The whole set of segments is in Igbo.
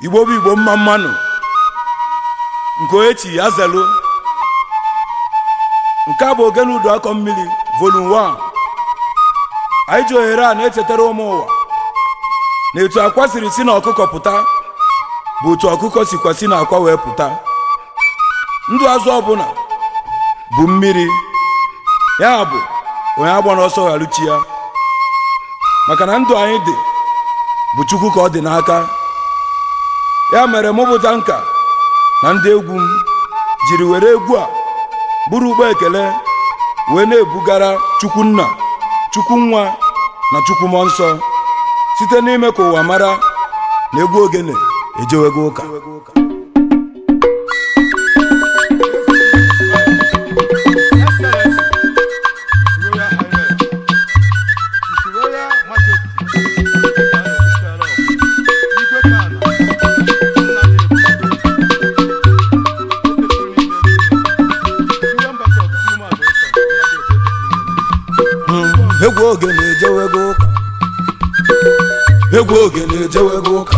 Igbo bụ Igbo, mma mma nụ. Nke onye chi ya zelu. Nke a bụ Ogene Udu Akọ Mmiri Volume 1. Anyị ji ohere a na-echetara ụmụ ụwa na etu akwa siri si na ọkụkọ pụta bụ otu ọkụkọ sikwa si na akwa wee pụta. Ndụ azụ ọbụla bụ mmiri, ya bụ onye agba n'ọsọ gharuchi ya, maka na ndụ anyị dị bụ Chukwu ka ọ dị n'aka. Ya mere mụ bụ Tanka na ndị egwu m jiri were egwu a bụrụ ụgbọ ekele wee na-ebugara Chukwu Nna, Chukwu Nwa na Chukwu Mmụọ Nsọ, site n'ime ka ụwa mara na egwu ogene ejewego ụka. Egwu ogene ejewego ụka, egwu ogene ejewego ụka,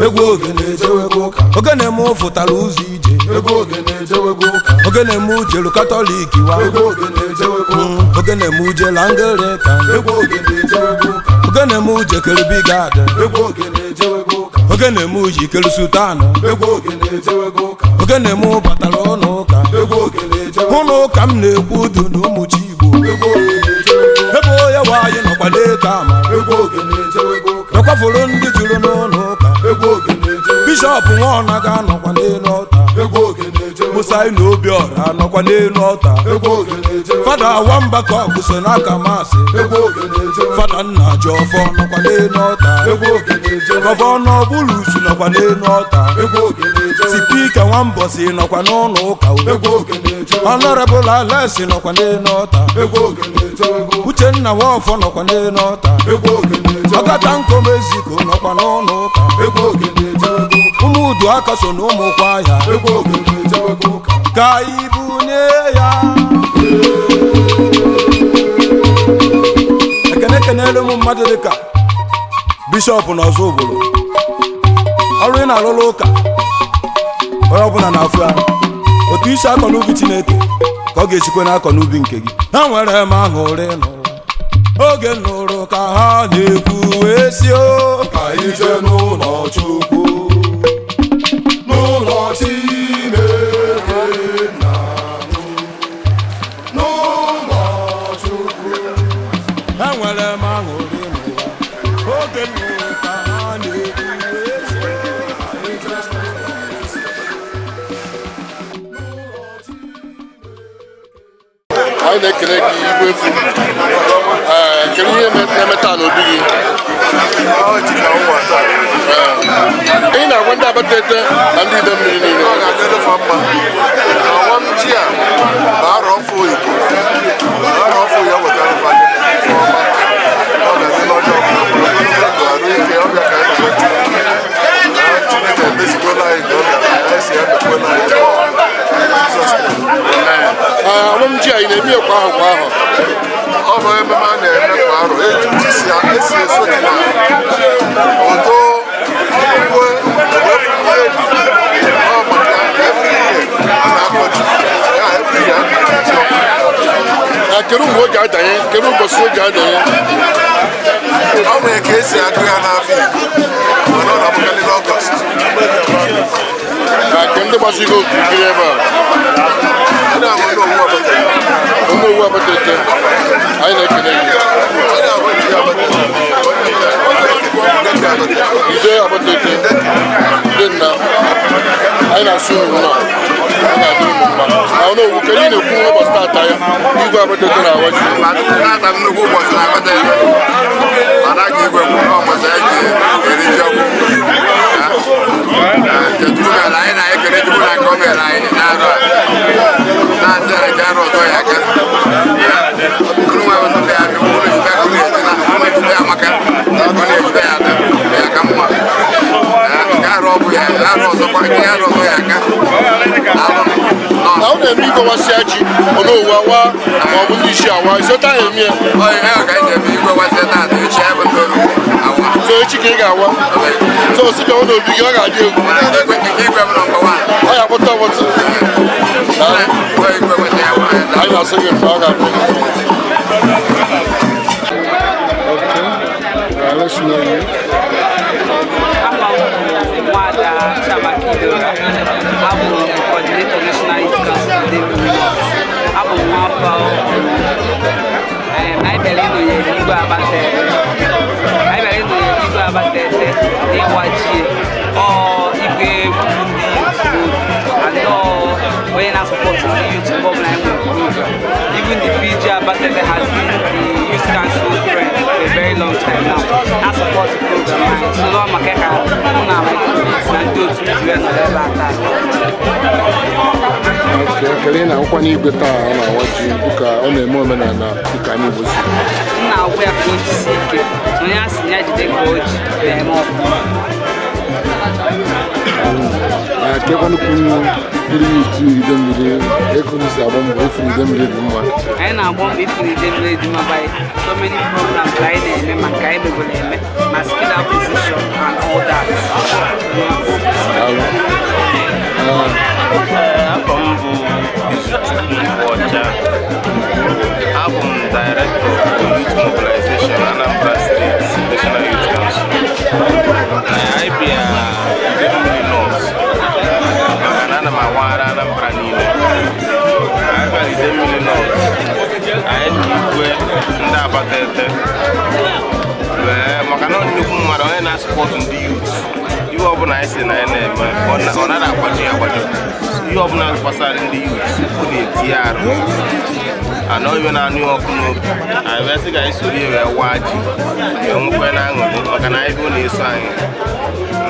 egwu ogene ejewego ụka. Ogene m fụtara ụzọ ije. Egwu ogene ejewego ụka. Ogene m jelu Katọlik wa. Egwu ogene ejewego ụka. Ogene m jelu Anglican. Egwu ogene ejewego ụka. Ogene m jekere Bigad. Egwu ogene ejewego ụka. Ogene m jikere Sultan. Egwu ogene ejewego ụka. Ogene m batara ụlọ ụka. Egwu ogene ejewego. Ụlọ ụka m na-ekwu udu na ụmụ chi Igbo. Egwu ogene ejewego. Ebe onye nwe anyị nọkwa n'eke amara. Egwu ogene ejewego ụka. Nakwafuru ndị juru n'ụlọ ụka. Egwu ogene ejewego. Bishọp Nwaọna ga-anọkwa n'elu ọta. Egwu ogene ejewego. Musa na Obiọra anọkwa n'elu ọta. Egwu ogene ejewego. Fada Nwamba ka ọ so n'aka masị. Egwu ogene ejewego. Fada nna Jiọfọ nọkwa n'elu ọta. Egwu ogene ejewego. Gọvanọ Bulusu nọkwa n'elu ọta. Egwu ogene ejewego. Sipika Nwambọsị nọkwa n'ụlọ ụka. Egwu ogene ejewego. Honorable Alex nọkwa n'elu ọta. Egwu ogene ejewego. Uchenna Nwafọ nọkwa n'elu ọta. Egwu ogene ejewego. Ọgata Nkomeziko nọkwa n'ụlọ ụka. Egwu ogene ejewego. Ụmụ Uduaka so na ụmụ kwaya. Egwu ogene ejewego ụka. Ka ibunye ya ekene. Kenelu m mmadụ dịka bishọp na ọzọ obodo. Ọrụ ị na-alụlụ ụka, onye ọbụla na-afụ ya. Otu isi akọ n'ubi Chineke ka ọ ga-esikwe n'akọ n'ubi nke gị. Ha nwere m aṅụrị n'ụwa oge nụrụ ka ha na-ekwu wee si o. Ka anyị jee n'ụlọ Chukwu, n'ụlọ Chineke nna m, n'ụlọ Chukwu. Enwere m aṅụrị n'ụwa oge nụrụ ka ha na-ekwu wee si o. Ka anyị jee Anyị na-ekele gị, Igwe Efu. Ee, kedu ihe na-eme taa n'obi gị? Ee, ị na-agwa ndị Abatete na ndị Idemmiri niile. Ọ ga-adịrị fa mma na ọnwa m ji a bụ arọ ọfụ Igbo, arọ ọfụ ya wetara fa ife ọma. Ọ ga-adị n'ọjọọ ọbụla mma, ogologo ndụ, arụ ike. Ọbịa ka anyị na-arịọ Chukwu. Na Chineke emezigola anyị nke ọ bịara anyị si ya mekwela anyị. Jizọs name. Ee, ọnwa m ji a, ị na-eme ya kwa ahụ kwa ahụ? Ọ bụ ememe a na-eme kwa arọ. Etu ji si esi eso ji na oto uwe wee dị ọ maka every year a na-akọ ji ya, every year a na-eri ji ọkụ. Na kedu mgbe o ji adanye? Kedu ụbọchị o ji adanye? Ọ nwere ka esi agụ ya n'afọ Igbo, mana ọ na-abụkarị n'Ọgọst. Na nke ndị gbasigo okirikiri ebe a? Ndị ahụ ndị owu Abatete. Ụmụ owu Abatete, anyị na-ekele gị. Onye ahụ ndị Abatete, ndị Abatete. Ide Abatete, ndị nna anyị na-asụ unu na ọ ga-adịrị unu mma. Na ọnụ owu, kedu ị na-ekwu n'ụbọchị taata ya, Igwe Abatete na-awa ji? Tata nnukwu ụbọchị na-akpata ya, mana ka igwe kwuru na ụbọchị anyị ji eri ji ọkụ nke Chukwu mere anyị, na-ekele Chukwu na nke o mere anyị na-arụ a, na-asị na nke arụ ọzọ ya aka unu nwe ndị ya unu jide unu ejide na unu ejide amaka, ọ na-ejide ya ada ya ka mma. Nke arụ ọ bụ ya arụ ọzọkwa, nke arụ ọzọ ya aka alụ. Na ọ na-eme igwe wasịa ji, ọnụowu awa ma ọ bụ ndị isi awa isota ya eme ya? Oyi, ka anyị ji eme igwe wasịa taata, echi anyị bụ ndị ọrụ awa. So echi ka ị ga-awa. So si bịa n'obi gị, ọ ga-adị egwu. Nke igwe bụ nọmba 1. Ọ ga-akpọta ọbọtụ. Igwe weta ya. Anyị na-asị gị na ọ ga-adị egwu. Okay. Let's know you. Afa m bụ Nwada Chiamaka Idora. Abụ m coordinator National Youth Council Idemili North. Abụ m nwafọ Ọrụ. Anyị bịara ịnọnyere Igwe Abatete. Anyị bịara ịnọnyere Igwe Abatete n'ịwa ji. Ọ igwe bụ ndị youth n'obi and ọ onye na-asọpọtụ ndị youth mgbe ọbụla anyị nwere program. Even the PG Abatete has been the youth council friend for a very long time now. Na support the program anyị. So nọ maka ka mụ na my colleagues na ndị otu ji wee nọrọ ebe a taa. Okay, kelee na akwụkwọ n'igwe taa ọ na-awa ji dịka ọ na-eme omenala dịka anyị Igbo si. M na-agwa ya ka o jisie ike na onye a sị ya jide ka o ji na-eme ọfụma. Na kekwanụkwu ndị youth Idemili ego si agba mbọ ịfụ na Idemili dị mma. Anyị na-agba mbọ ịfụ na Idemili dị mma by so many programs anyị na-eme, ma nke anyị megoro eme, ma skill acquisition and all that. Daalụ. Afọ m bụ Izuchukwu Ọcha. Abụ m Director for Youth Mobilization, Anambra State National Youth Council. Anyị bịa Idemili North maka na ana m awagharị Anambra niile. Anyị bịara Idemili North, anyị na igwe ndị Abatete wee maka na ọ nnukwu mmadụ, onye na-asọpọtụ ndị youth. Ihe ọbụla anyị si na anyị na-eme, ọ naghị akwado ya akwado. Ihe ọbụla gbasara ndị youth, ọ na-eti ya arụ anọ iwe na-anụ ya ọkụ n'obi. Anyị wee sị ka anyị soro ya wee waa ji, wee nwekwe na aṅụrị maka na anyị bụ na-eso anyị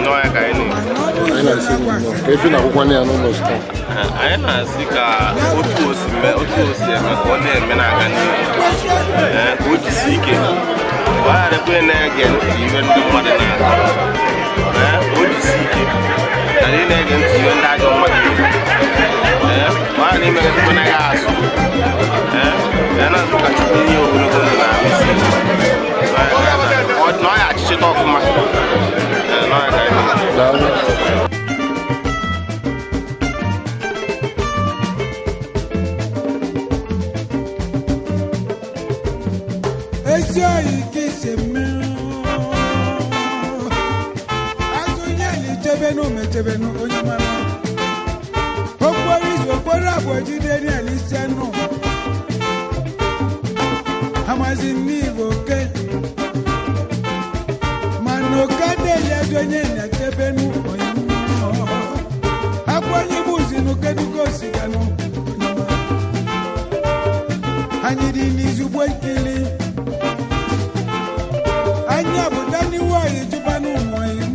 nnọọ ya ka anyị na-ekwu. Anyị na-asị gị nnọọ. Ka efi na-akwụkwọ ya n'ụbọchị taa. Anyị na-asị ka otu o si mee, otu o si eme, ka ọ na-eme na-aga n'ihu. Ee, ka o jisi ike, ka ọ gharakwa ị na-ege ntị iwe ndị mmadụ na-akọ. Ee, ka o jisi ike ghara ị na-ege ntị iwe ndị ajọ mmadụ na-ekwu. Ee, ka ọ ghara imegidekwa na ya asụ. Ee, ya na-asụ ka Chukwu nye ya ogologo ndụ na ahụ isi ike. Na ọ ya achịchịta ọfụma. Ee, na ọ ya ka anyị na-ekwu. Daalụ. Ezi oyi ka isi mmiri azụ nye na ichebenu mechebenu onye mara okporo izu okporo abụọ jide n'ala isi anụ amazi n'igbo oke mana oke adịghị azụ onye na-echebenu onye mmụọ akwa onye gbuzinu keduka osiganụ onye mara anyị dị n'izugbo nkili anyị obodo n'iwu anyị jụba n'ụmụ anyị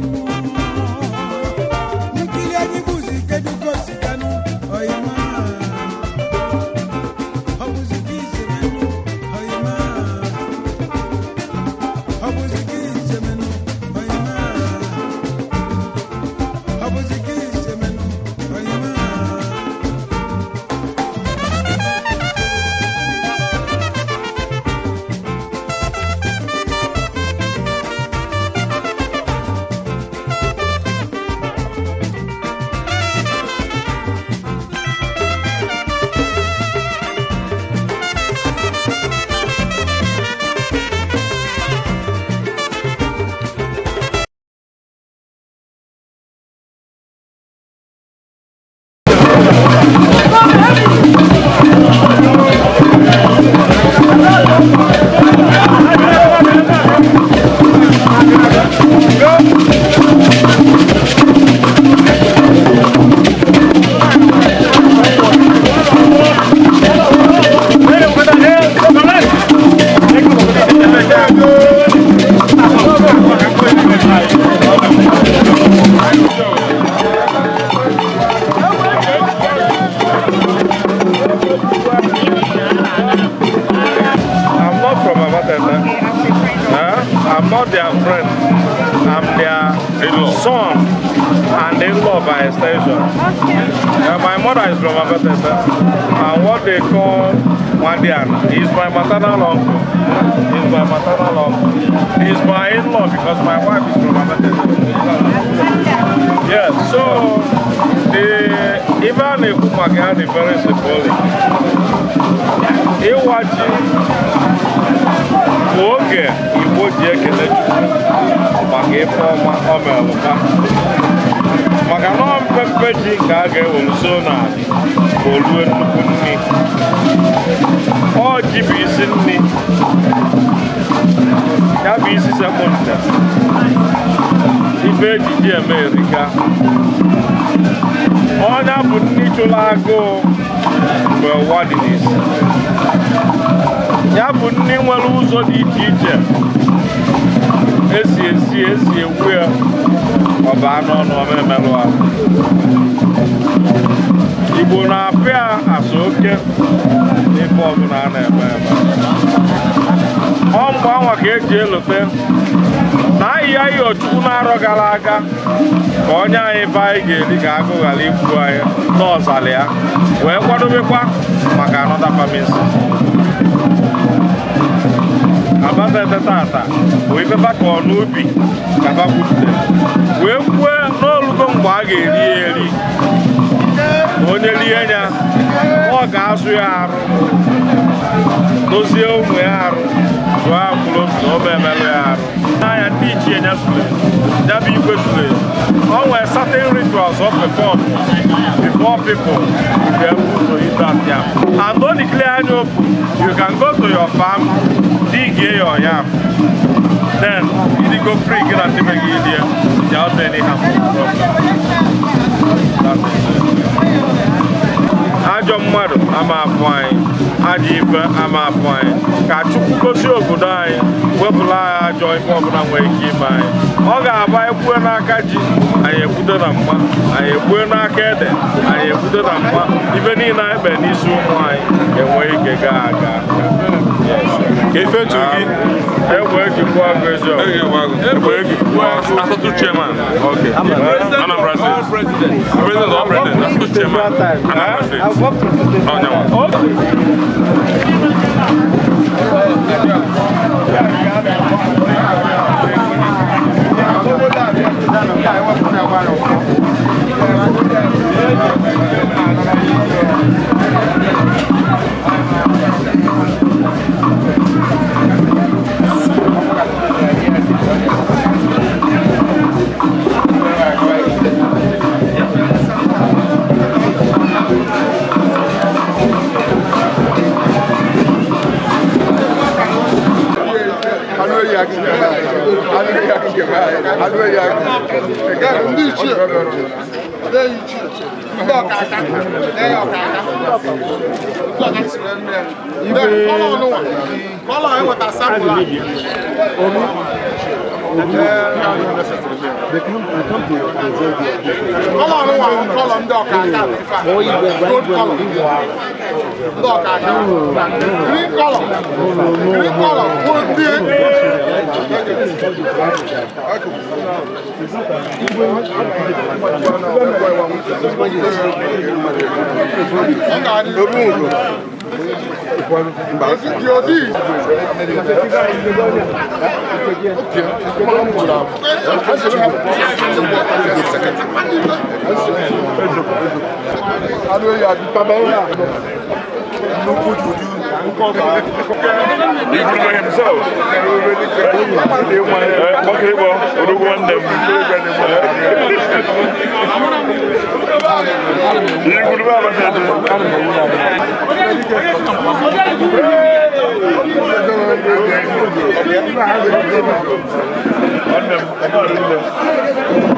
nkili anyị bụzi kedu ka osikanụ oyima ọ bụzi ka isemenụ oyima ọ bụzi ka isemenụ oyima ọ bụzi ka isemenụ oyima. I'm not from Abatete. Huh? I'm not their friend. I'm their son and in-law by extension. My mother is from Abatete, and what they call Wandiana is my maternal uncle. He's my maternal uncle. He's my in-law because my wife is from Abatete. Yeah, so the ife a na-ekwu maka ya dị very symbolic. Ịwa ji bụ oge Igbo ji ekele Chukwu maka ife ọma o melụ fa. Maka na ọ mpempe ji ka a ga-ewere so n'ala ka o rue nnukwu nri. Ọ ji bụ isi nri, ya bụ isi sekpụ ntị. Ife ejiji eme erika. Ọnya bụ nri chụrụ agụụ mgbe ụwa dị n'isi. Ya bụ nri nwere ụzọ dị iche iche esi esi esi ewu ya, ọ baa n'ọnụ ọma emerụ ahụ. Igbo na-afịa asụ oke n'ife ọbụla a na-eme eme. Ọ mgbe anwa ka eji elote na ahịhịa ihe Chukwu na-arọ gara aga ka onye anyị ife anyị ga-eri ka agụ ghara igbu anyị n'ọzara ya, wee kwadobekwa maka another farming season. Abatete tata bụ ife fa kọọ n'ubi ka fa gwupụta wee kwue n'olugo mgbe a ga-eri ya eri. Na onye rie ya, ọ ga-azụ ya arụ, dozie ụmụ ya arụ, zụọ ya mkpụrụ obi na ome emelụ ya arụ. N'anya ndị ichie ya zuru ezu, ya bụ igwe zuru ezu. O nwere certain rituals ọ perform before people will be able to eat that yam. And don't declare any open. You can go to your farm, dig your yam. Then you go free, get and take it here without any harm. That is it. Ajọ mmadụ ama afụ anyị, ajọ ife ama afụ anyị. Ka Chukwu gozie obodo anyị, wepụla anyị ajọ ife ọbụla nwere ike ime anyị. Ọ ga-aba ekwue n'aka ji, anyị ekwudo na mma, anyị ekwue n'aka ede, anyị ekwudo na mma. Ife niile anyị kpere n'isi ụmụ anyị enwee ike gaa aga. Yes. Ka ife etu gị? Egbe eji gbuo agụ ezi ọgụ. Egbe eji gbuo agụ. Asatụ chairman. Okay. Anambra State. President or president? Asatụ chairman. Anambra State. Onyanwa. Ndị ichie, ndị ichie, ndị ọkaka, ndị ọkaka, ndị ọkaka si wee mee. Ndị kọlọ ọnụnwa, kọlọ anyị nweta sampụl a. Kọlọ ọnụnwa bụ kọlọ ndị ọkaka bụ ife a. Gold kọlọ. Ndị ọkaka. Green kọlọ. Green kọlọ bụ ndị Igwe himself. Nwoke ịkpọ odogwu nwanne m. Igwurube Abatete. Nwanne m, ọgbara nne m.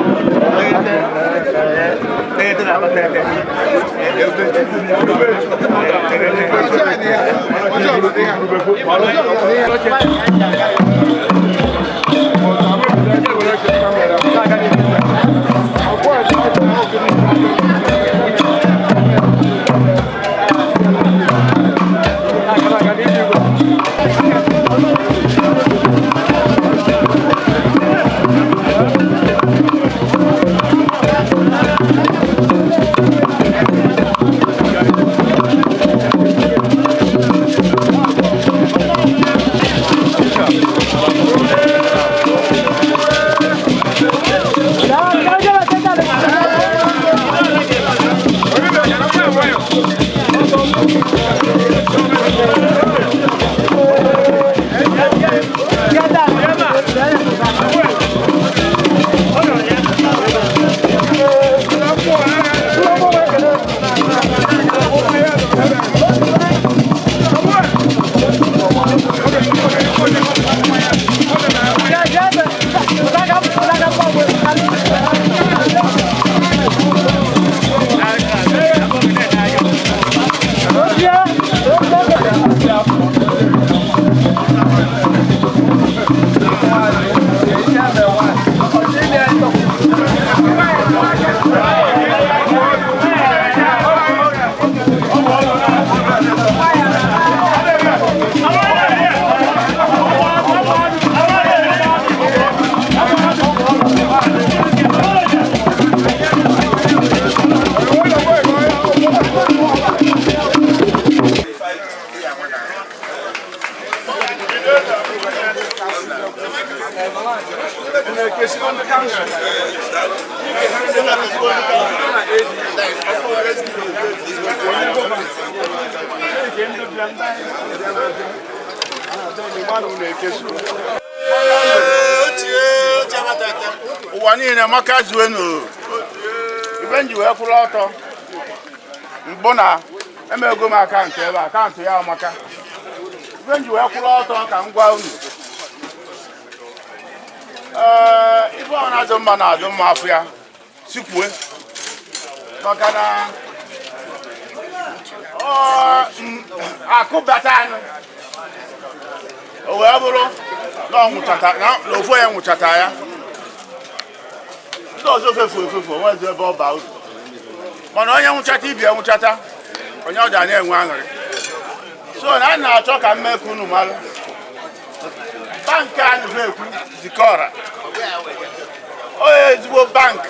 Ụwa niile maka zuenu ibe nji wee kwụrụ ọtọ mbụ na emego m akaụntụ ebe akaụntụ ya amaka ibe nji wee kwụrụ ọtọ ka m gwa unu ee ife ọ na-adụ mma na-adụ mma afọ ya sikwue maka na akụ bata anụ o wee bụrụ na ofu onye nwụchata ya ndị ọzọ fefu efefu onwezi ebe ọ baa uru mana onye nwụchata ibi nwụchata onye ọ na-enwe aṅụrị so na a na-achọ ka mmekọ unu mara bankị anyị bụ ekwu Zikora onye ezigbo bankị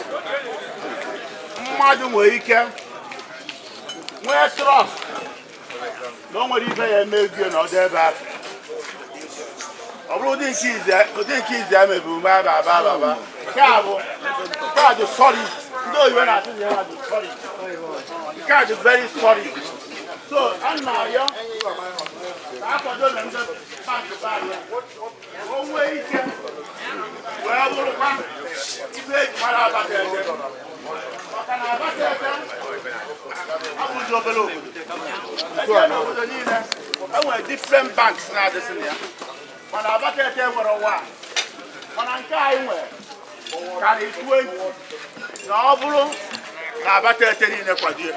mmadụ nwere ike nwee trọst na o nwere ife ya eme ego na ọdụ ebe ahụ ọ bụrụ ụdị nke izi a mebiri ume aba aba aba nke a bụ nke a dị solid ndị oyibo na-atụ ya dị solid nke a dị very solid so a na-arịọ ka akwado na ndị bankị barịa o nwee ike wee bụrụkwa ife eji mara Abatete maka na Abatete abụghị obere obodo ejee n'obodo niile e nwere different banks na-adịsị na ya mana Abatete nwere ụwa mana nke anyị nwere karịrị 20 na ọ bụrụ na Abatete niile kwadie.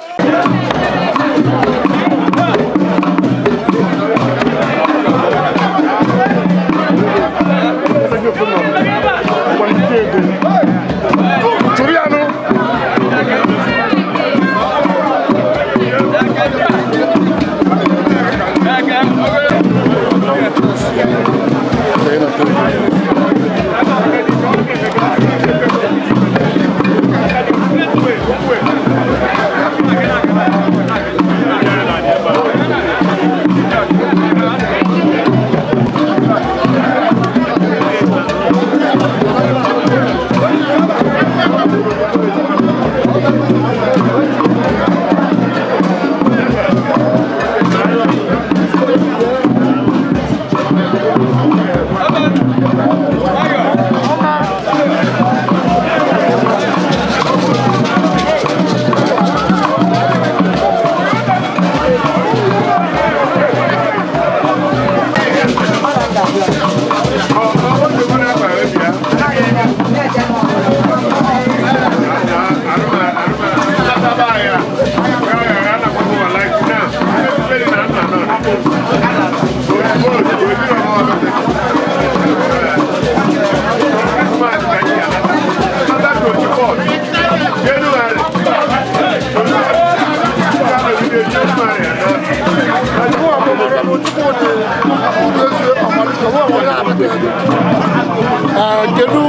Kedu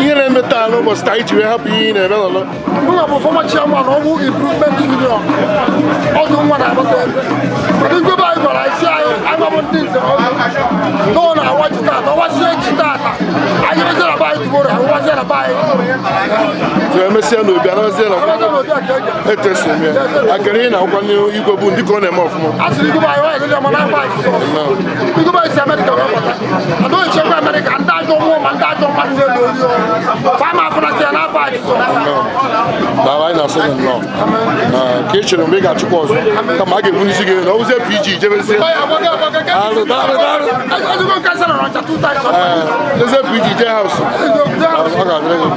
ihe na-eme taa n'ụbọchị taa iji wee hapụ ihe ị na-eme n'ụlọ? Mụnwa bụ former chairman ọbụ improvement union ọdụ nwa na Abatete. Kedu igwe be anyị gwara anyị si anyị agwabụ ndị nze ọzọ na ọ na-awa ji tata ọwazie ji tata anyị emezie na be anyị tumoro ahụwazie na be anyị. Emesịa n'obi anazie na etu esi eme ya akara ihe na-akwụkwọ n'igwe bụ ndị ka ọ na-eme ọfụma. A sịrị igwe be anyị nwaanyị ndị ọma n'afọ anyị sọ igwe be anyị si Amerịka wee bata adọghị echekwa Amerịka ndị ajọ mmụọ ma ndị ajọ mmadụ na-elu ori fama afụnasị ya n'afọ anyị sọ. Daalụ, anyị na-asị gị nnọọ ka ị chere mgbe ị ga-achụkwa ọzọ kama a ga-ebunisi gị na ọ bụzie PG jebezie. Daalụ, daalụ, daalụ. Jezie PG jee haụsụ ọ ga-adịrị gị.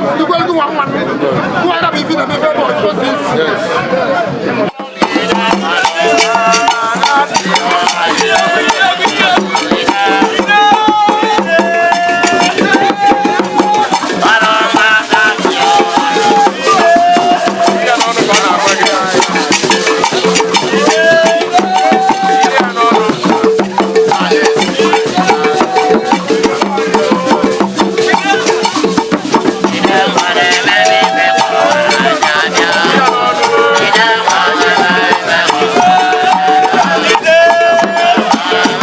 Yeah.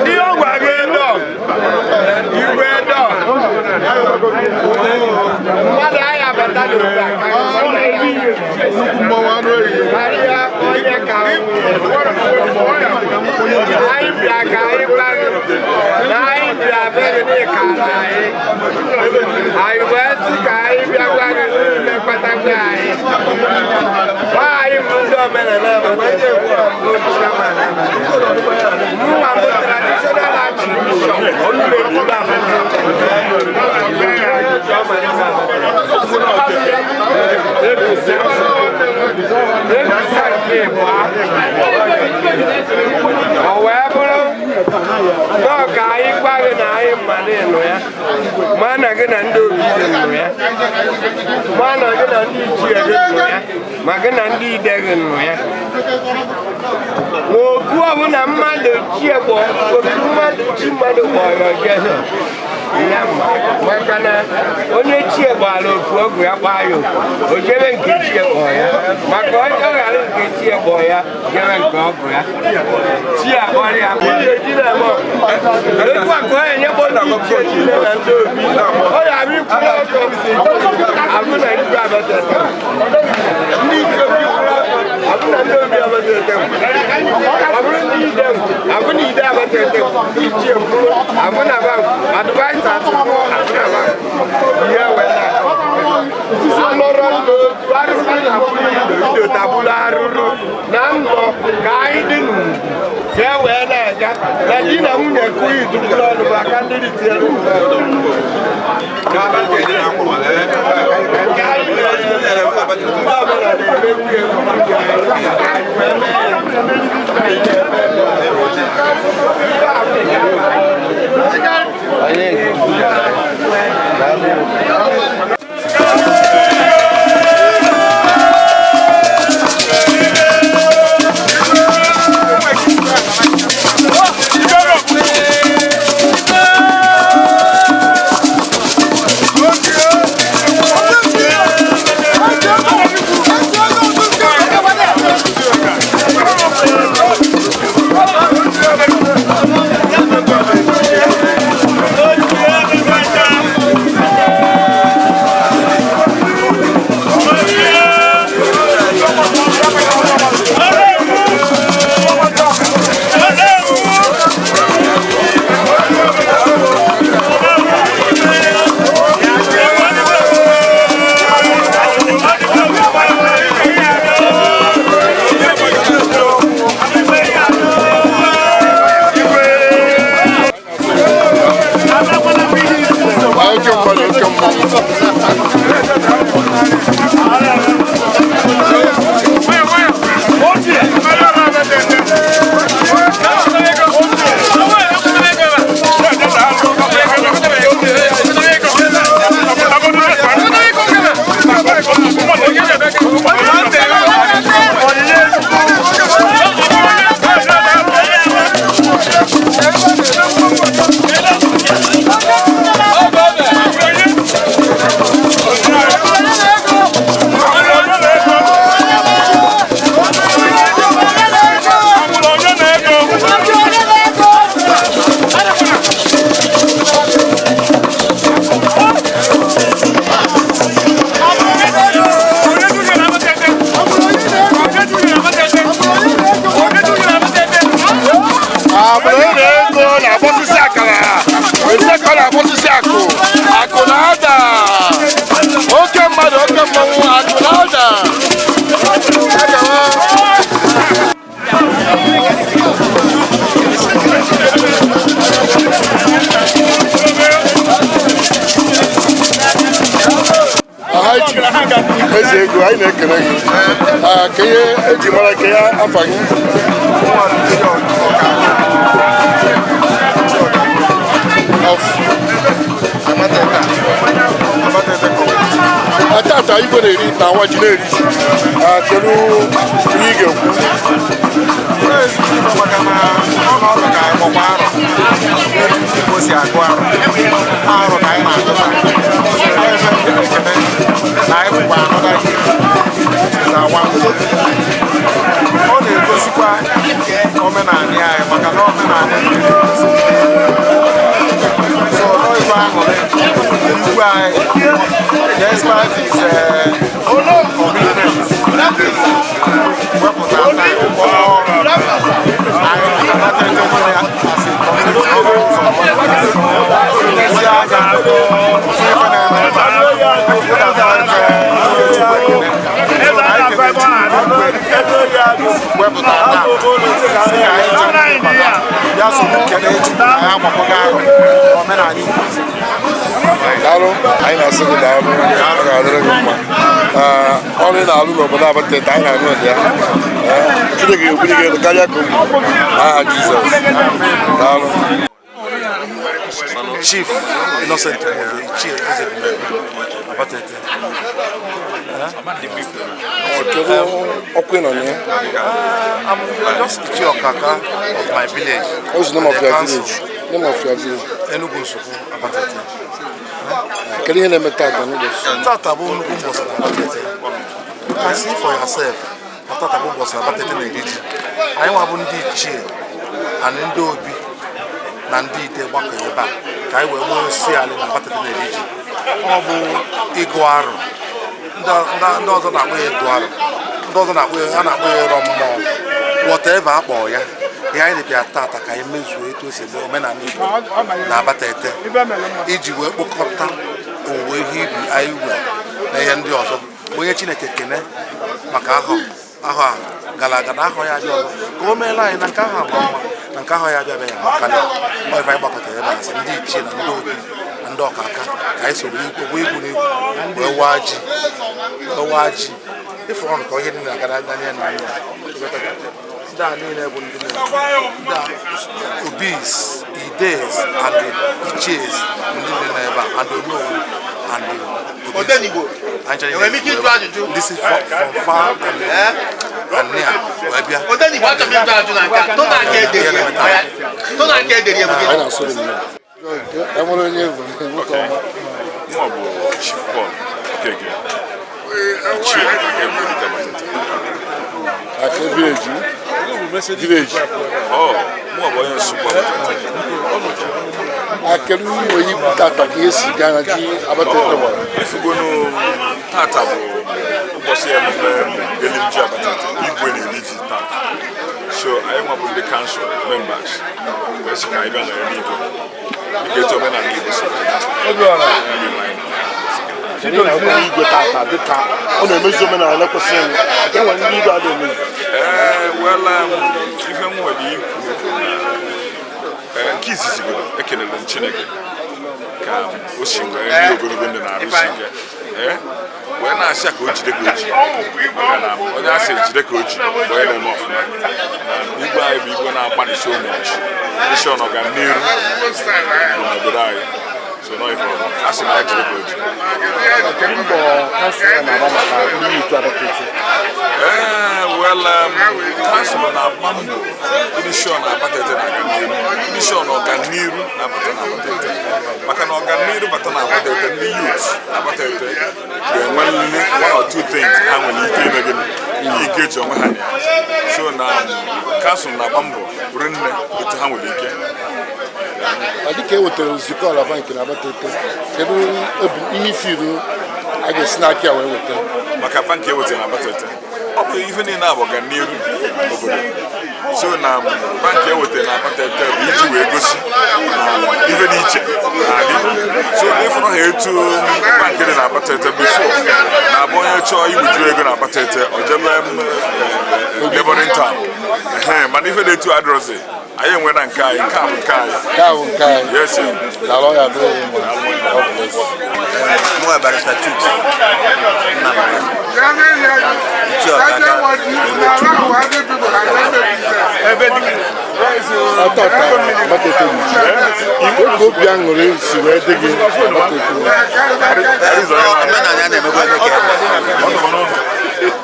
Ihe ọ gwa gị dọ igwe dọ Mmadụ agha abata n'obodo a ka karịa onye ka anyị bịa ka anyị gwa gị na anyị bịa be gị n'ịkara anyị anyị wee sị ka anyị bịa gwa gị n'ime kpatakwa anyị gwa anyị bụ ndị omenala bụ chairman mụnwa bụ traditional archbishop ọ wee bụrụ nọọ ka anyị gwa gị na anyị ma na ịnụ ya ma na gị na ndị obi gị nụ ya ma na gị na ndị ichie gị nụ ya ma gị na ndị ide gị nụ ya ma okwu ọbụla mmadụ chie kpọ okwu mmadụ chi mmadụ kpọrọ jezọ ya ma maka na onye chie gbara ofu ọgwụ ya gbaa ya ofu o jebe nke chie kpọọ ya maka ọ ghara nke chie kpọọ ya jebe nke ọgwụ ya chi akpọrọ ya etu a ka ọ enyekpọ ndị ichie niile na ndị obi ọ ya abịa ikwuru ọtọ abụ na igwe abatata ndị ichie obi kwuru ọtọ abụ na ndị obi abatata ọ bụrụ ndị ide abụ na ide abatata ndị ichie kwuru abụ na ba advaịsa atụkwọ abụ na ba ihe wee alọrọ n'otu arụrụ na bụrụ ido ido tabụrụ arụrụ na nnọ ka anyị dị n'ugwu ka e wee na-aga na di na nwunye kụọ iduburu ọnụ bụ aka ndị ritiere Oke mmadụ, oke mmanwụ. Agbụrụ na ego na-agbọsịsị akara eze ka ọ na-agbọsịsị akụ akụ na-ada oke mmadụ oke mmanwụ akụ na-ada agawa. Aha ji eze ego anyị na-ekele gị. Ah, ka ihe eji mara ka ya afa gị. Of. Tata Dịka igwe na-eri na awa ji na-eri ji, kedu ihe ị ga-ekwu? Maka na ọ na ọrụ ka anyị gbakwa arọ Igbo si agụ arọ arọ ka anyị na-agụta ekene na anyị bụkwa anọda na awa. Ọ na-egosikwa omenala anyị, maka na omenala ndị na-egosi so ọ ife aṅụrị igwe anyị, despite his commitment, wepụta time kpọọ anyị anata ndị niile asị community ọ bụ ụzọ n'ezi anya ofu ife na-eme ebe a wepụta ife Chukwu ekene. So na anyị kene Chukwu wepụta taa si ka anyị jee bata bịa soro kene Chukwu na anyị agbakọga arụ omenala Igbo. Daalụ, anyị na-asị gị daalụ, ọ ga-adịrị gị mma. Ọrụ ị na-alụ n'obodo Abatete, anyị na-anụ ụdị ya. Chineke ga-ebuli gị elu karịa ka o aha Jizọs. Daalụ. Chief Innocent Omozo, Ichie Ezebube, Abatete. Kedu ọkwa ị nọ na ya? I'm just Ichie Okaka of my village. What's the name of The your council. village? Name of your village? Enugu Nsukwu, Abatete. Kedu ihe na-eme tata n'ụbọchị? Tata bụ nnukwu mbọsị na Abatete. You can see for yourself na tata bụ mbọsị Abatete na-eri ji. Anyị nwa bụ ndị ichie and ndị obi na ndị ide gbakọ ebe a ka anyị wee nwee osi ala na Abatete na-eri ji. Ọ bụ ịgụ arụ. Ndị ọzọ na-akpọ ya ịgụ arụ. Ndị ọzọ na-akpọ ya, a na-akpọ ya ịrọ mmụọ. Whatever akpọ ya, ihe anyị bịa tata ka anyị mezuo etu o si eme omenala Igbo na Abatete iji wee kpokọta owuwe ihe ubi anyị nwere na ihe ndị ọzọ. Onye Chineke kene maka ahọ ahọ a gara aga na ahọ ya abịa ọzọ ka o meela anyị na nke ahụ agba mma na nke ahọ ya abịa abịa ya maka ọ ife anyị gbakọtara ebe a sị ndị ichie na ndị obi na ndị ọkaka ka anyị soro ogbo igwu na igwu wee waa ji, wee waa ji ịfụrụ ọnụ ka ihe niile na-agara anya na anya. Ndị a niile bụ ndị ndị a obis, ides and the ichies bụ ndị niile nọ ebe a and onowu and the obis. Anyị chọrọ Enwere m ike ịjụ ajụjụ? This is from far and near wee bịa. Odenigbo, achọrọ m ịjụ ajụjụ na nke a. Tụ na nke edere ya. Tụ na nke edere ya bụ gịnị? Anyị na-asụ gị nnọọ. Enwere onye bụ nwoke ọma. Mụ bụ Chief Paul Okeke, Ichie Okeke Ebubedike Abatete. Aka village? Village. Oh, mụ bụ onye Nsukwu Abatete. Kedu nwere ikwu tata ka ihe si gaa na ji Abatete gbara? Ifugonu tata bụ ụbọchị emume elimji Abatete, igwe na-eri ji tata. So anyị nwa bụ ndị council members wee sị ka anyị bịa nọrọ n'igwe dịka etu omenala Igbo si dị. Obiọra. Kedu na onye igwe tata dịka ọ na-emezu omenala kwesịrị nke nwere ndị igwe adịghị emezu? Ee, well, ife m nwere ikwu, nke izizi bụ ekelere m Chineke ka o si wee dị ogologo ndụ na arụsi ike. Wee na-asị ya ka o jide ka o ji, maka na onye asị jide ka o ji bụ onye na-eme ọfụma. Na igwe anyị bụ igwe na-agbalị so much mission ọganiru bụ n'obodo anyị, so nọ ife ọbụla a sị na ya jide ka o ji. Kedu mbọ council ya na-agba maka ndị otu Abatete? Ee, well, council na-agba mbọ ịdị sure na Abatete na-aga n'iru, ịdị sure na ọganiru na-abata na Abatete, maka na ọganiru bata na Abatete, ndị youth Abatete ga-enwe nne one or two things ha nwere ike ime gịnị ike eji onwe ha na ya. So na council na-agba mbọ rinne etu ha nwere ike. Ma dịka e wetara nzukọ ala bank na Abatete, kedu ihe ifiru a ga-esi n'aka ya wee weta? Maka bank ewetara na Abatete, ọ bụ ife niile a bụ ọganiru obodo. So na bank ewetara na Abatete bụ iji wee gosi na ife dị iche na-adị. So ịfụrụ ha etu bank dị na Abatete before na-abụ onye chọọ iwiju ego na Abatete o jebe neighboring town. Ehe, mana ife dị etu adịrọzi, anyị enwe na nke anyị, nke a bụ nke anyị. Nke a bụ nke anyị. Yes, sir. Daalụ, ya adịrị gị mma. God bless. Mụ Barrister Chuks Nnamdi, Ichie Ọkaka Tata Abatete dị ji. Oge obi aṅụrị si wee dị gị na Abatete. Omenala ya na-emekwa eme ka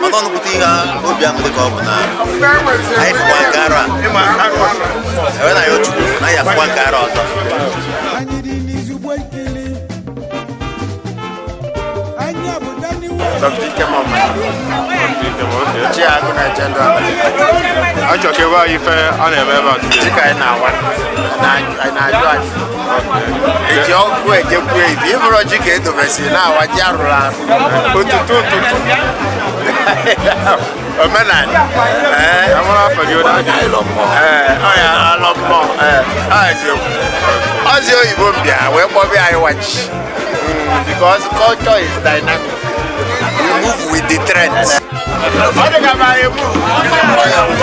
Mana ọ nnukwute ihe obi aṅụrị ka ọ bụ na anyị fụkwa nke arọ a enwe na ya Chukwu na anyị afụkwa nke arọ ọzọ. Anyị dị n'izugbo ikili anyị obodo n'iwu. Dr. Ikem Ọma. Chiagụ na Ejendụ Abalị. Achọ ka ebe anyị ife a na-eme ebe a today. Dịka anyị na-awa anyị na-ajụ anyị. Eji ọkụ ejekwu ebi ịbụrụ ji ka edobesi na-awa ji arụrụ arụ. Ụtụtụ ụtụtụ. Omenala. Ee. Ee, ọ ya alọ mmụọ. Ee, ọ eziokwu. Ọzi oyibo m bịa wee kpọbịa anyị wachi. Because culture is dynamic. We move with the trends. Ọ dị ka ma anyị move.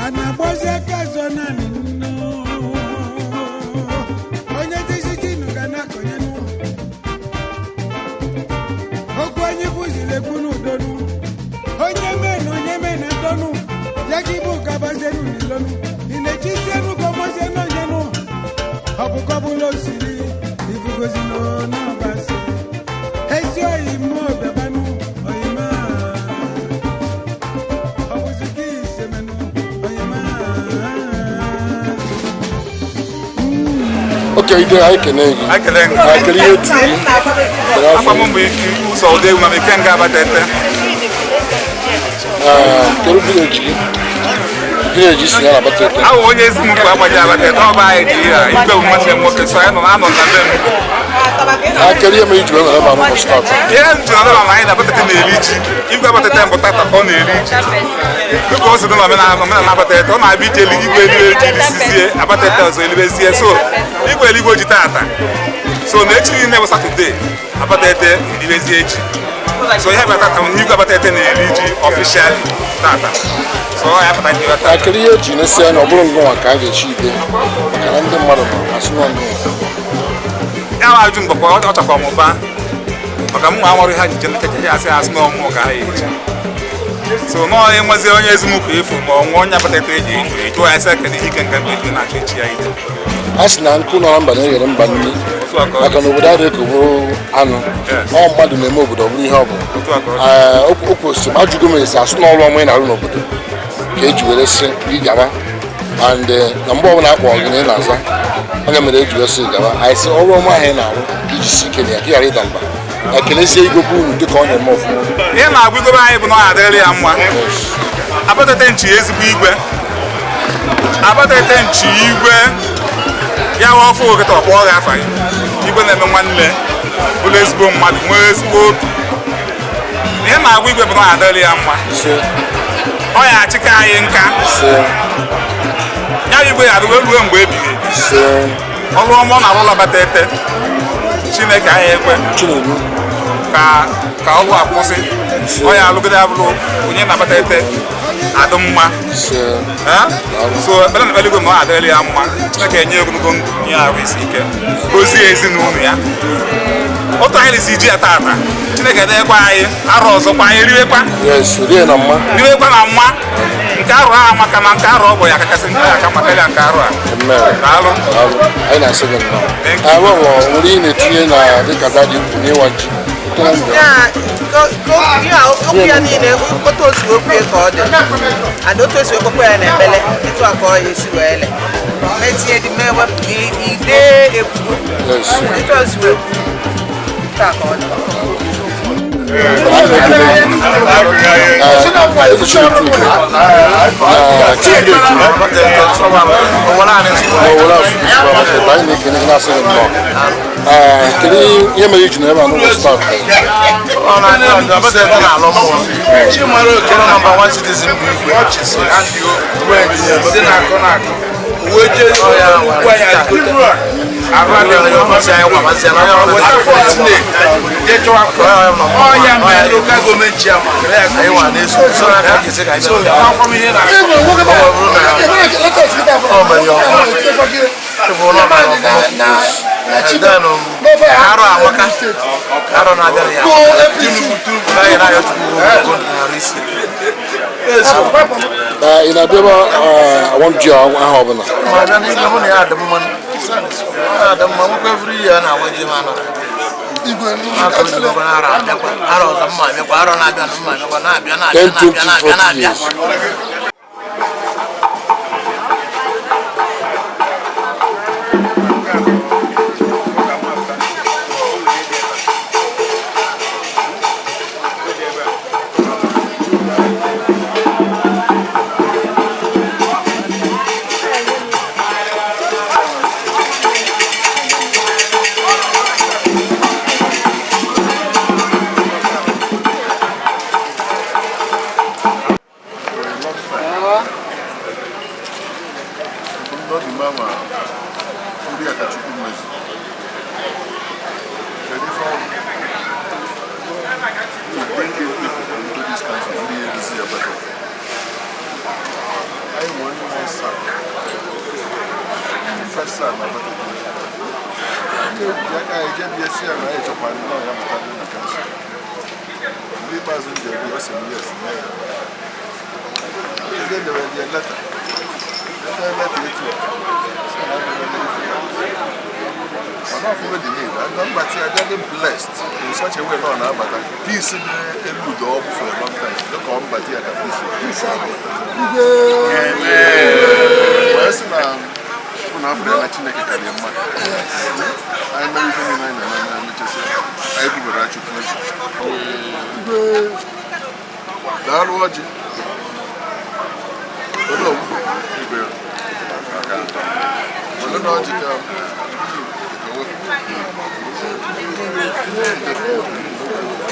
A na-agbazi aka azọ naanị nnu onye dizijinu ga na-akọnye nụ okwu onye bụziri ekwu n'udonu onye mee na onye mee na ndọnụ ya gị bụ gabazienu n'ilonu ị na-echizienu ka ọmọzienu onye nụ ọ bụ kọbụla osiri ifugozi n'ọbasi ezi oyi mụọ bịabanụ oyima ọ bụzi gị isemenụ oyima. Oke ide anyị kene gị. Anyị kele gị. Anyị kele ihe otu gị. Afọ m bụ ụzọ ụdị egwu ma m ike nga Abatete. Ee, kedu village gị? Village si ya na Abatete. Awụ onye ezi m kwụ agbaji Abatete, ọ bụ anyị dị ya igwe bụ nwanne m nwoke, so anyị nọ anọ na be m. Anyị kele ihe mere iji wee nọrọ ebe a n'ụbọchị taata. Ihe m jụrụ ọdụma ma anyị na Abatete na-eri ji. Igwe Abatete mbụ tata ka ọ na-eri ji. Dịka o si dị n'omenala omenala Abatete, ọ na-abịa ije igwe elibe ji risizie Abatete ọzọ elibezie. So igwe eligwe ji tata. So na echi niile bụ Satọde, Abatete elibezie ji. So ihe bụ tata bụ na igwe Abatete na-eri ji ọfishali tata. So ọ ya pụta ji tata. Anyị kele ihe eji nesi anya ọ bụrụ ngụnwa ka a ga-echi ide maka na ndị mmadụ nọ asị nọ ngụnwa. Ya ma ajụ mgbakwa ọ chakwa m ụba maka m nwa nwere ha jije nkeche asị asị na ọmụmụ ka ha eji so nọọ enwezi onye ezumụka efu ma ọ nwụọ onye Abatete eji efu ejụọ ya sị kedu ihe ike nke mgbe eji na-achọ echi ya ije. A sị na nkụ nọ na mba na-eghere mba nri maka na obodo adịghị ka ọ bụrụ anụ ọ mmadụ na-eme obodo ọ bụrụ ihe ọ bụla. Ee, o kwesịrị m ajụgo m esi asụ n'ọrụ ọma ị na-arụ n'obodo ka eji were sị gị gaba and na mgbe ọbụla akpọrọ gị na ị na-aza onye mere eji were sị gị gaba anyị sị ọrụ ọma ahụ ị na-arụ ka iji si ike na ya ka ị ghara ịda mba ekelezie igwe bụ unu dịka ọ na-eme ọfụma. Ihe na-agwa igwe anyị bụ na ọ adịrịla ya mma. Abatete nchi ezigbo igwe. Abatete nchi igwe ya nwa ọfụ oketa ọkpọ gị afa gị. Igwe na-eme nwanne bụrụ ezigbo mmadụ nwee ezigbo obi. Ihe na-agwa igwe bụ na ọ adịrịla ya mma. Ọ ya achịka anyị nka. Ya bụ igwe ya adịwe ruo mgbe ebighị ebi. Ọrụ ọma ọ na-arụ ụlọ Abatete Chineke anyị ekwe ka ọrụ akwụsị. Ọ ya alụgide abụrụ onye na-Abatete adị mma. So ekpere na ekpere igwe na ọ adịrịla ya mma. Chineke enye ogologo ndụ nye ahụ isi ike gozie ezinụlọ ya. Otu anyị si ji ya tata Chineke edekwa anyị arọ ọzọkwa anyị riwekwa Yes, rie na mma. riwekwa na mma. Nke arụ a amaka ma nke arụ ọ bụ ya kachasị nke aka maka nke arụ a. Daalụ. Anyị na-asị gị nnọọ. Arụ nwere ị na-etinye na dịka daddy kwu n'ịwa ji. Okwu ya niile otu osi okwu ka ọ dị and otu osi okwu ya na-ekpele etu a ka ọ ya esi wee le metinye dị mee wepụ ide ekwugo etu osi wee kwu etu a ka ọ dị. Kedu ihe mere iji nọ ebe a n'ụbọchị taa? Number one citizen bụ igwe si na-akụ na-akụ uwe jee ukwu anyị ọya mere local government chairman Arụ amaka arụ na-abịa ya Ị na-abịa ebe awam ji aha ọbụla? Ten, 20, 40 years.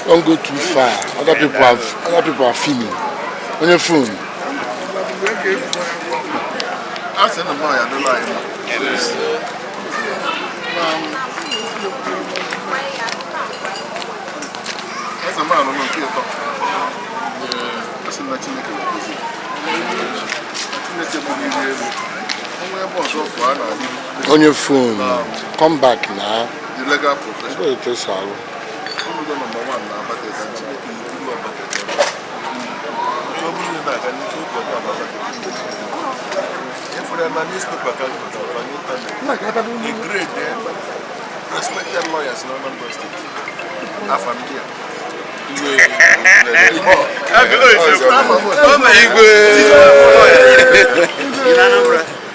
Don't go too far. Other people are feeling. On your phone. I send them now. I don't lie. As a man, I'm not here. That's a On your phone. Come back now. The legal profession. What it is, Salo. Number one now, but there's actually newspaper can a grade there, respected lawyers in Anambra State. Afamdia.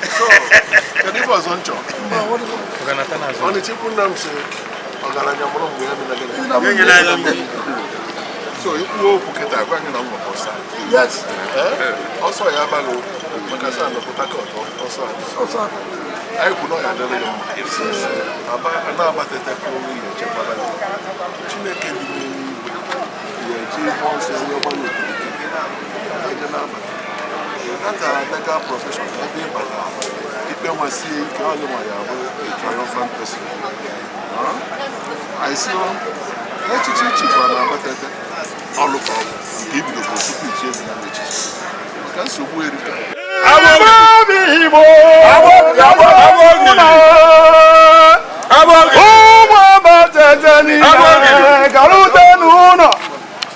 So, the difference on chop. On the chip, so you go to yes. Also, I have a also I could not have that profession. A triumphant person. I see.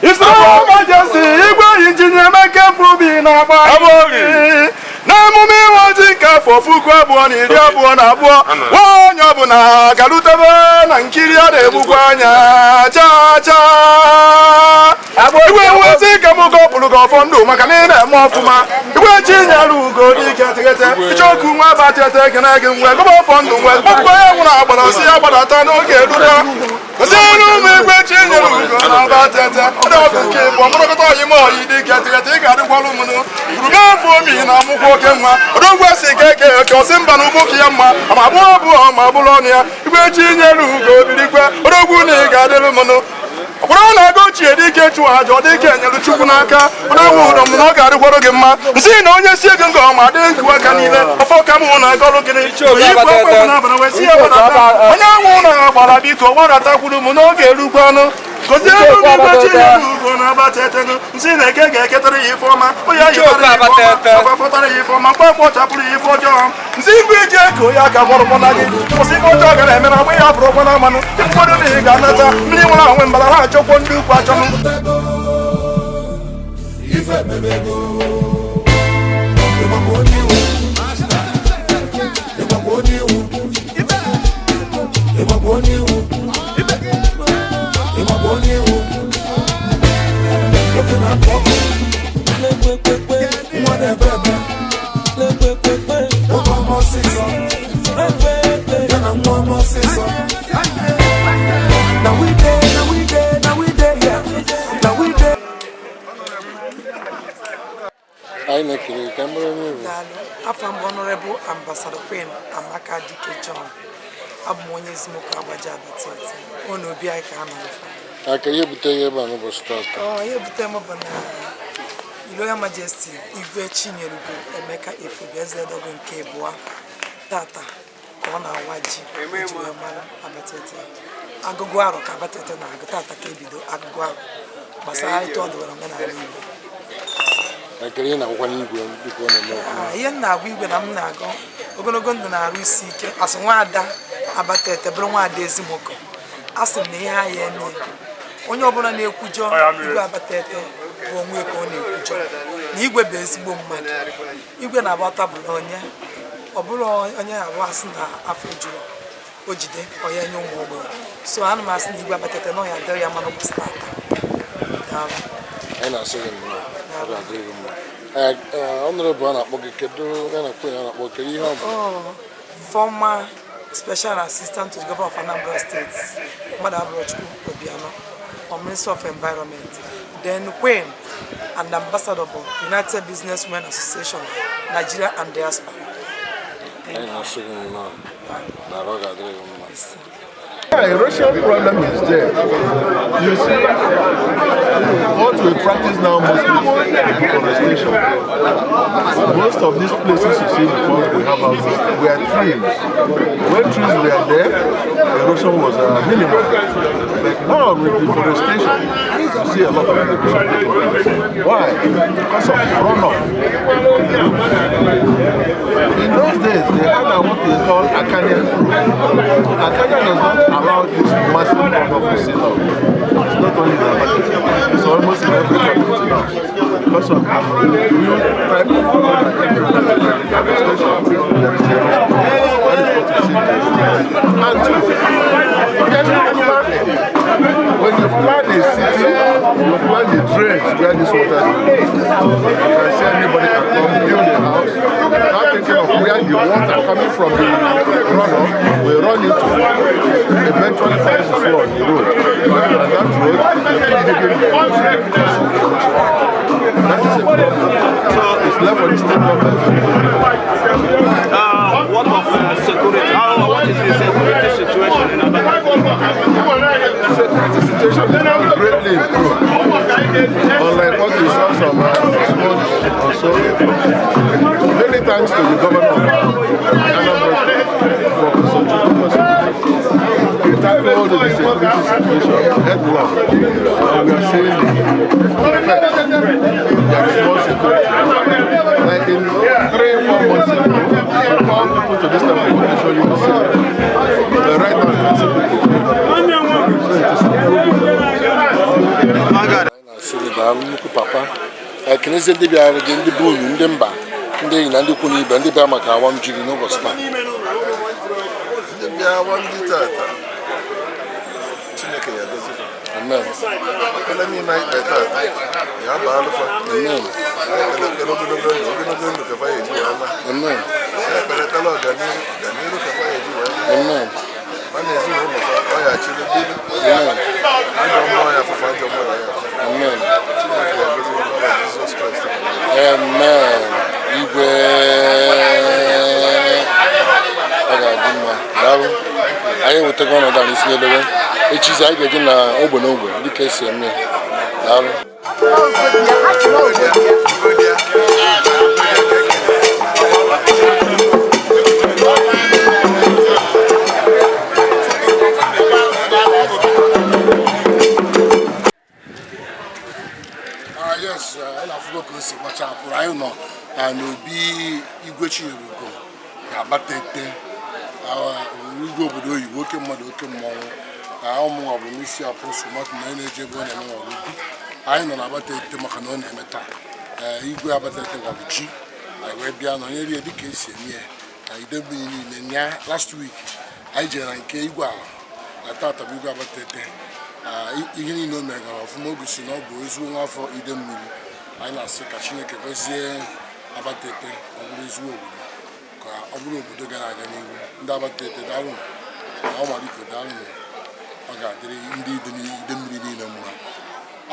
His Majesty, Igwe Engineer Emeka Frubi na-agba n'emume ịwa ji nke afọ 2022, onye ọbụla galutebe na nkiri a na-egbukwa anya chaa chaa. Igwe nwezi ka m gọpụrụ gị ọfọ ndụ maka na ị na-eme ọfụma. Igwe chi nyere ugo dike teghete icheoku nwa Abatete, ekene gị nwe gọba ọfọ ndụ nwe gbakwa ya nwụrụ agbara sị ya gbadata n'oge eruta. Goziere ụmụ igwe chi nyere ugo na Abatete ọdụ nke bụ ọmụrụkọta ọyị m oyi dike teghete, ị ga-adịkwalụ m rube afọ omi na amụkwa oke nwa odogwu si ke eke eke ọsị mba na ugbo ka ya mma ama abụọ abụọ ma bụrụ ọnụ ya. Igwe chi nyere ugo birikwe odogwu na ị ga-adịlụ m nụ ọ bụrụ na aga ochie dike chụọ aja ọ dike nyere Chukwu n'aka odogwu ụdọ m na ọ ga-adịkwara gị mma. Nsị na onye si ego nga ọma adịghị nkuwa aka niile ọfọ ka mụ na agọlụ gịnị onye anwụ na agbara biko gbadatakwuru m n'oge erukwe ọnụ. Gozie elu n'igwe chi nyere ugo na Abatete nsị na eke ga-eketara ya ife ọma, onye yitara ya ife ọma, ọfafọtara ya ife ọma, mkpafọ chapụrụ ya ife ọjọọ. Nsị igwe iji eko ya ka bọrọkwana gị kwụsị ife ọjọọ gara eme na agba ya bụrụkwana mmanụ ịkwado na ị ga-anata mmiri nwere anwe mbara ha achọkwo ndị ukwu achọnụ. Anyị na-ekele ka mara onye bụ. Afọ m Honorable Ambassador Queen Amaka Dike John. Abụ m onye Ezimoke Agbaja Abatete. Ọ na obi anyị ka a nọ ife. Aka ihe butere ebe a n'ụbọchị taata? Ọ ihe butere m bụ na Royal Majesty Igwe Chinyelugo Emeka Efobi Ezedogo nke abụọ tata ka ọ na-awa ji eji wee mara Abatete. Agụgụ arọ ka Abatete na-agụ tata ka ebido agụgụ arọ gbasara etu ọ dịwara omenala Igbo. Ekele na-agwakwa n'igwe dịka ọ na-eme ọfụma. Ihe m na-agwa igwe na m na-agụ ogologo ndụ na-arụ isi ike asị nwaada Abatete bụrụ nwaada Ezimoke, a sị m na ihe anyị eme onye ọbụla na-ekwujọ igwe Abatete bụ onwe ka ọ na-ekwujọ na igwe bụ ezigbo mmadụ. Igwe na-agbata bụ na onye ọ bụrụ onye abụọ asị na afọ ejuru o jide onye nye ụmụ ogbenye. So ana m asị na igwe Abatete na ọ ya adịrị ya mma n'ụbọchị taata. Anyị na-asị gị nnọọ, ọ ga-adịrị gị mma. Honorable a na-akpọ gị, kedu ya na Queen a na-akpọ, kedu ihe ọ bụ? Former Special Assistant to the Governor of Anambra State, Maduaburochukwu Obiano, on Minister of Environment. Then Queen and Ambassador of United Businessmen Association, Nigeria and Diaspora. Anyị na-asị gị nnọọ, na ọ ga-adịrị gị mma. Yeah, erosion problem is there. You see, what we practice now mostly is deforestation. Most of these places you see before we have houses were trees. When trees were there, erosion was minimal. But now with deforestation, you see a lot of erosion. Why? Because of runoff. In those days, they had what they call Akanya. Akanya does not allow this massive runoff to see now. It's not only the Abatete, it's almost in every community now. Because of the new type of deforestation, there is erosion. That is what you see. And two, there's no planning. When you plan a city, you plan the drains where this water is. You can see anybody can come build a house without thinking of where the water coming from the runoff will run into. Eventually finds its way on the road. And that road, if you keep digging the road, that is a problem. So it's left for the state government to do. What of security? What is the security situation in Abatete? Security situation is now greatly improved. Unlike what you saw some months or so. Many thanks to the governor of Anambra State, Professor Chukwuma Soludo. He tackled the security situation headlong, and we are seeing the effect. There is more security. Like in 3-4 months ago, you call people to this type of condition, you will see them. But right now, you can see people. So it is improving. Papa, Kenezie ndị bịara gị, ndị be unu, ndị mba, ndị enyi na ndị ikwu na ibe, ndị bịara maka awam ji gị n'ụbọchị taa. Ndị bịa awam ji tata, Chineke ya gozi fa. Amen. Ekpere niile anyị kpee tata ya baalụ fa. Amen. Anyị kpere ekpere ogologo ndụ, ogologo ndụ ka fa ya eji wee laa. Amen. Anyị kpere ekpere ọganihu, ọganihu ka fa ya eji wee laa. Amen. Fa na ezinụlọ fa, ọ ya chịrị bili. Amen. Ajọ mmụọ ya afụfa, ajọ mmadụ ya afụfa. Amen. Chineke ya gozi fa n'aha Jizọs Kraịst. Amen. Igwe, ọ ga-adị mma. Daalụ. Anyị ewetago ọnọdụ a n'isi njedebe. Echizi anyị ga-eje na ogbe na ogbe dịka esi eme ya. Daalụ. Yes, ọ na-afụgo ka o si gbachapụrụ. Anyị nọ n'obi Igwe Chinyelugo na Abatete, igwe obodo oyibo, oke mmadụ, oke mmọnwụ. Ụmụnwa bụ n'isi Apostle Martin na na-eje ebe ọ na-eme n'ọrụ ukwu. Anyị nọ na Abatete maka na ọ na-eme taa. Igwe Abatete gwara ji anyị wee bịa nọnyere ya dịka esi eme ya na Idemmili niile. Nya last week anyị jere na nke igwe ala na tata bụ igwe Abatete. Ihe niile o mere gara ọfụma. O gosi na ọ bụ ezigbo nwa afọ Idemmili. Anyị na-asị ka Chineke gọzie Abatete, ọ bụrụ ezigbo obodo, ka ọ bụrụ obodo gara aga n'ihu. Ndị Abatete, daalụ na ọmaliko, daalụ. Ọ ga-adịrị ndị Idemmili niile mma.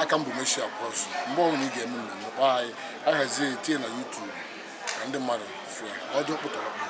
Aka m bụ Mercy Apostle. Mgbe ọbụla ị ga-eme mmemme, kpọọ anyị, ahazie etinye na YouTube ka ndị mmadụ fụọ ọ dị ọkpụtọrọkpụ.